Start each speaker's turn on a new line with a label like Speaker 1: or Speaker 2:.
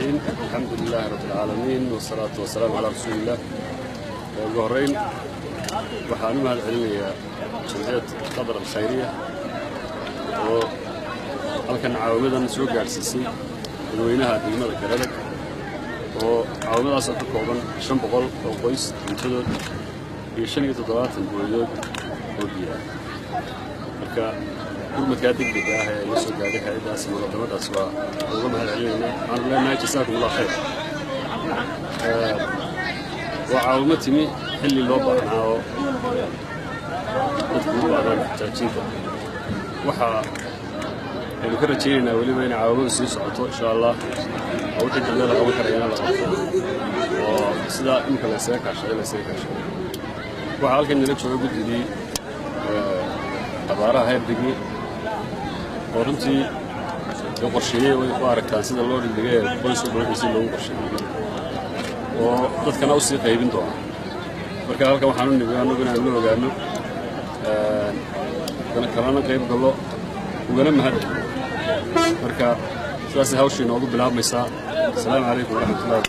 Speaker 1: الرحيم. الحمد لله رب العالمين والصلاة والسلام على رسول الله. Ugu horreyn waxaan u mahad celinayaa Jamciyad Qadar Alkhayriya oo halkan caawimadan soo gaadhsiisay dadweynaha degmada Garadag, oo caawimadaasoo ka kooban 500 oo qoys cuntadood iyo 75 booyadood oo biyo ah. Marka gurmadkaa degdega ah ee la soo gaadhay hay-addaas muqadamadaas waa uga mahad celinaynaa. Waxaanu leenahay jasaakum Allah khayr. Waa caawimo timi xilli loo baahnaa oo dadku u baahdaan xajaajinta. Waxaa aynu ka rajaynaynaa weliba inay caawimadu sii socoto insha Allah, oo wixii dambe la qaban karayana la qabto, oo sidaa imika la ysaga kaashaday la ysaga kaashaday. Waxaa halkan nala jooga guddidii abaaraha heer degme oo runtii la qorsheeyey. Way u aragtaan sida loo dhigdhigay ee qoys walba wixiisii loogu qorsheeyey, oo dadkana usii qaybin doona. Marka halkan waxaan u nimi annagu inaan la ogaano, kalana qayb gallo, ugana mahad celino. Marka sidaasay hawshii inoogu bilaabmaysaa. Asalaamu calaykum waraxmatullahi.